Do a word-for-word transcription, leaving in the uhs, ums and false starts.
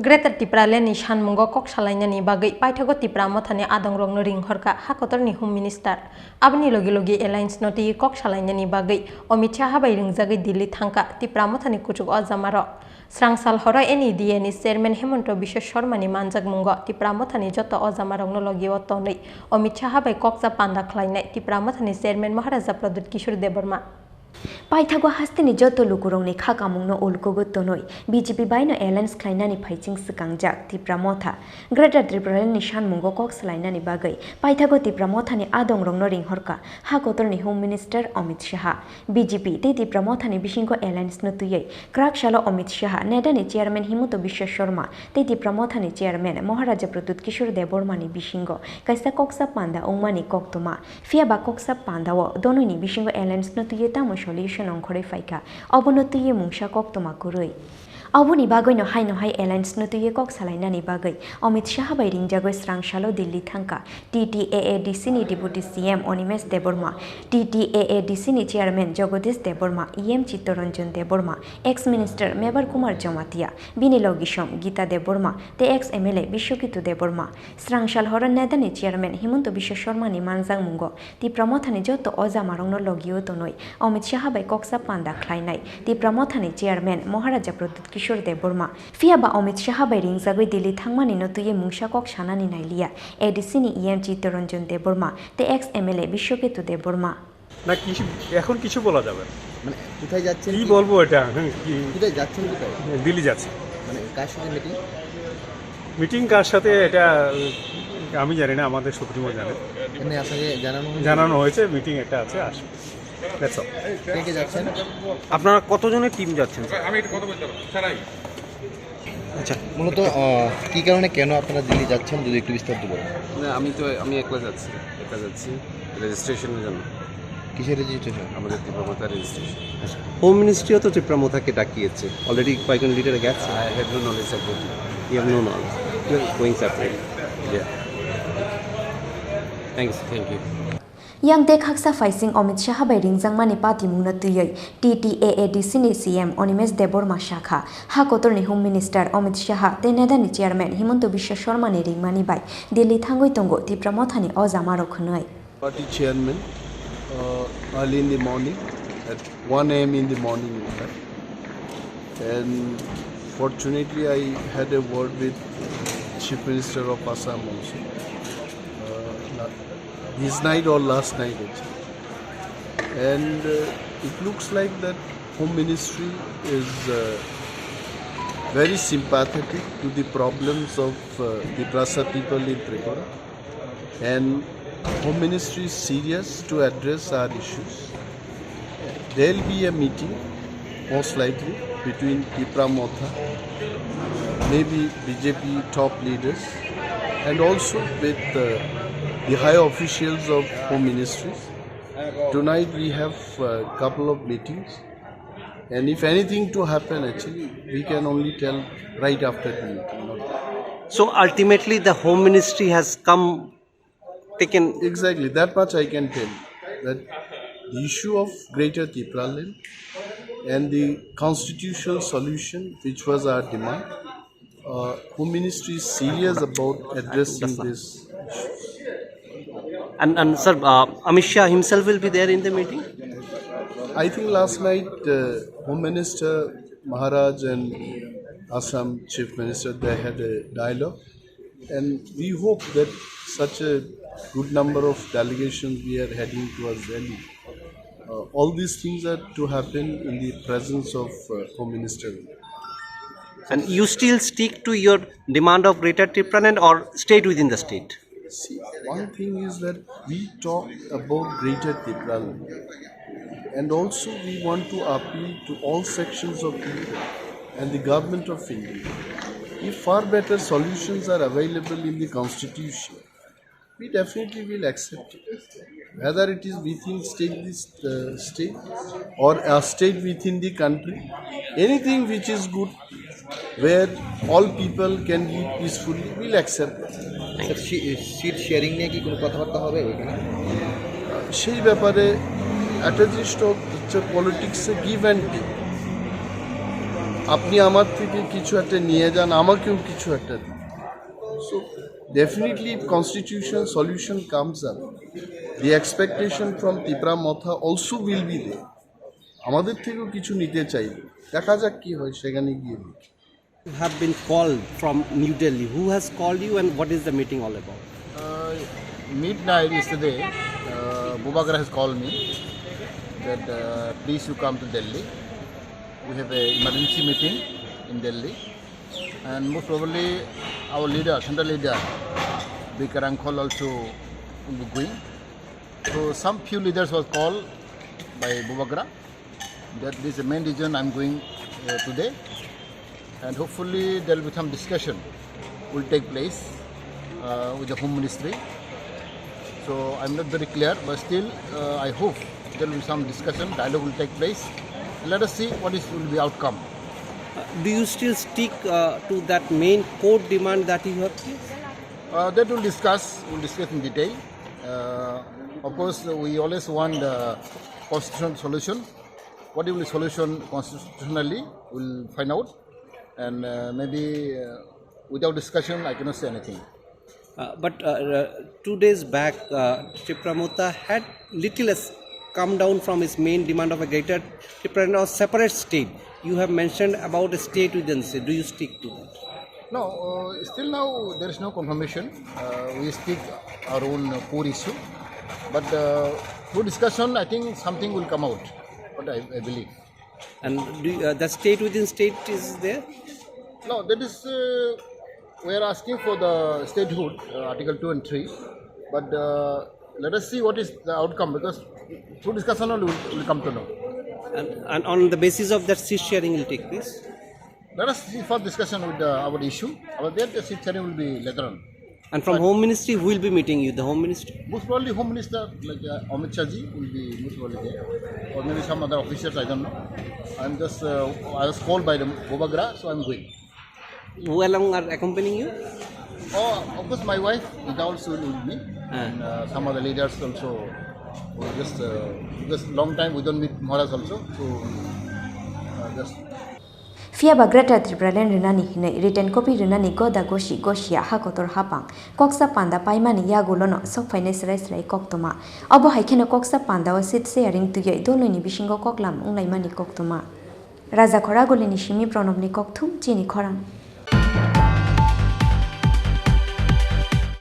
Greater Tipraland ni sanmungo kok salainani bagwi paithago Tipra Mothani adongrokno ringhorkha ha kotorni Home Minister. Aboni logi logi alliance no twiwi kok salainani bagwi Amit Shah bai ringjagwi Delhi thangkha Tipra Mothani kuchuk ojamarok. Srangsal horo N E D A ni chairman Hemanta Biswa Sharma ni manjakmungo Tipra Mothani joto ojamarokno logio tonwi Amit Shah bai kokcha panda khlainai Tipra Mothani chairman Maharaja Pradyut Kishore Debbarma. Paithago hasteni joto lukurokni kha kamungno ulkugo tonwi B J P baino alliance khlainani phaiching swkangjak Tipra Motha Greater Tipraland ni sanmungo kok salainani bagwi paithago Tipra Mothani adongrokno ringhorkha ha kotorni Home Minister Amit Shah. B J P tei Tipra Mothani bisingo alliance no twiwi kwrak salo Amit Shah, NEDA ni chairman Himanta Biswa Sharma tei Tipra Mothani chairman Maharaja Pradyut Kishore Debbarma ni bisingo kaisa koksa panda wngmani koktwma. Phiya ba koksa panda o donoini bisingo alliance no twiwi tamo solution ongkhorwi phaikha, obono twiwi mungsa koktwma kwrwi. Oboni bagwino haino hai alliance no twiwi kok salainani bagwi Amit Shah bai ringjagwi srangsalo Delhi thangkha T T A A D C ni Deputy C M Animesh Debbarma, T T A A D C ni Chairman Jagadish Debbarma, E M Chittaranjan Debbarma, ex Minister Mebar Kumar Jamatia, bini logisong Gita Debbarma tei ex M L A Biswaketu Debbarma. Srangsal horo NEDA ni Chairman Himanta Biswa Sharma ni manjakmungo Tipra Mothani joto ojamarokno logio tonwi Amit Shah bai koksa panda khlainai Tipra Mothani chairman Maharaja Pradyut Kishore Debbarma. Phiya ba Amit Shah bai ringjagwi Delhi thangmani no twiwi mungsa kok sanani nailiya A D C ni E M Chittaranjan Debbarma tei ex M L A Biswaketu Debbarma. না, কিছু, এখন কিছু বলা যাবে না। মানে, কোথায় যাচ্ছেন, কি কি বলবো এটা? হ্যাঁ, কি? কোথায় যাচ্ছেন, কোথায়? দিল্লি যাচ্ছি। মানে, কার সাথে মিটিং? মিটিং কার সাথে, এটা, উম, আমি জানি না, আমাদের সুপ্রিমো জানে। এমনি আপনাকে জানানো হয়েছে? জানানো হয়েছে, মিটিং একটা আছে, আসবে। That's all. কে কে যাচ্ছেন? আপনারা কতজনের টিম যাচ্ছেন, স্যার? আমি একটু কথা বলতে পারবো। Sir, I. আচ্ছা। মূলত, আহ, কি কারণে, কেন আপনারা দিল্লি যাচ্ছেন, যদি একটু বিস্তারিত বলেন। না, আমি তো, আমি একলা যাচ্ছি, একা যাচ্ছি রেজিস্ট্রেশনের জন্য। কিসের রেজিস্ট্রেশন? আমাদের ত্রিপুরা মথা রেজিস্ট্রেশন। আচ্ছা, হোম মিনিস্ট্রিও তো ত্রিপুরা মথাকে ডাকিয়েছে, অলরেডি কয়েকজন লিডার গেছে। I have no knowledge about it. You have no knowledge. You are going separate. Yeah. Thanks. Thank you. Yang tei khaksa phaising Amit Shah bai ringjakmani patimungno twiwi T T A A D C ni C M Animesh Debbarma sakha, ha kotorni Home Minister Amit Shah tei NEDA ni Chairman Himanta Biswa Sharma ni ringmani bai Delhi thangwi tongo Tipra Mothani ojamarok hwnwi. Party chairman, uh, early in the morning, at one a m in the morning, in fact. And fortunately, I had a word with Chief Minister of Assam also. Uh, la-, this night or last night, actually. And, uh, it looks like that Home Ministry is, uh, very sympathetic to the problems of, uh, the Tiprasa people in Tripura. And Home Ministry is serious to address our issues. There'll be a meeting, most likely, between Tipra Motha, maybe B J P top leaders, and also with, uh, the high officials of Home Ministries. Tonight we have a couple of meetings, and if anything to happen, actually, we can only tell right after the meeting. So ultimately, the Home Ministry has come taken. Exactly, that much I can tell, that the issue of Greater Tipraland and the constitutional solution, which was our demand, uh, Home Ministry is serious about addressing this issue. And, and sir, uh, Amit Shah himself will be there in the meeting? I think last night, uh, Home Minister Maharaj and Assam Chief Minister, they had a dialogue. And we hope that such a good number of delegations we are heading towards Delhi. Uh, all these things are to happen in the presence of, uh, Home Minister. And you still stick to your demand of Greater Tipraland or stayed within the state? See, one thing is that we talk about Greater Tipraland, and also we want to appeal to all sections of people and the Government of India. If far better solutions are available in the constitution, we definitely will accept it. Whether it is within state, this, uh, state, or a state within the country, anything which is good, where all people can live peacefully, will accept it. Sir, সি-, seat sharing নিয়ে কি কোনো কথাবার্তা হবে ওইখানে? সেই ব্যাপারে একটা জিনিস তো হচ্ছে পলিটিক্সে give and take. আপনি আমার থেকে কিছু একটা নিয়ে যান, আমাকেও কিছু একটা দিন। So definitely, if constitution solution comes up, the expectation from Tipra Motha also will be there. আমাদের থেকেও কিছু নিতে চাইবে, দেখা যাক কি হয় সেখানে গিয়ে দেখি। You have been called from New Delhi. Who has called you and what is the meeting all about? Uh, midnight yesterday, uh, Bubagra has called me that uh, please you come to Delhi. We have a emergency meeting in Delhi, and most probably our leader, central leader, Bikarang Khol also will be going. So some few leaders was called by Bubagra. That is the main reason I'm going uh, today, and hopefully there will be some discussion will take place uh, with the Home Ministry. So I'm not very clear, but still uh, I hope there will be some discussion, dialogue will take place. Let us see what is will be outcome. Uh, do you still stick uh, to that main court demand that you have placed? Uh, that will discuss, will discuss in detail. Uh, of course, we always want the constitutional solution. What will be solution constitutionally, we'll find out. And uh, maybe uh, without discussion, I cannot say anything. Uh, but uh, uh, two days back, uh, Tipra Motha had little as come down from his main demand of a greater Tipraland or separate state. You have mentioned about a state within state. Do you stick to that? No, uh, still now there is no confirmation. Uh, we stick our own uh, core issue. But uh, through discussion, I think something will come out, what I, I believe. And do you, uh, the state within state is there? No, that is, uh, we are asking for the statehood, uh, Article two and three. But uh, let us see what is the outcome, because through discussion only we will come to know. And, and on the basis of that, seat sharing will take place. Let us see first discussion with the, our issue. Our that the seat sharing will be later on. And from Home Ministry, who will be meeting you? The Home Ministry? Most probably Home Minister like uh, Amit Shah ji will be most probably there, or maybe some other officials. I don't know. I'm just uh, I was called by the Bubagra, so I'm going. Who along are accompanying you? Oh, of course, my wife Ida also will be, Ah. and uh, some other leaders also. We just uh, because long time we don't meet Maharaj also, so uh, just Phiya ba Greater Tipraland rwnani hinwi written copy rwnani goda gosi gosia ha kotor hapang koksa panda paimani yagulono sokphainai srai srai koktwma. Obo hai kheno koksa pandao seat sharing twiwi dolnwini bisingo koklam wnglaimani koktwma. Raja Khoragulini simi Pranobni kokthum chini khorang.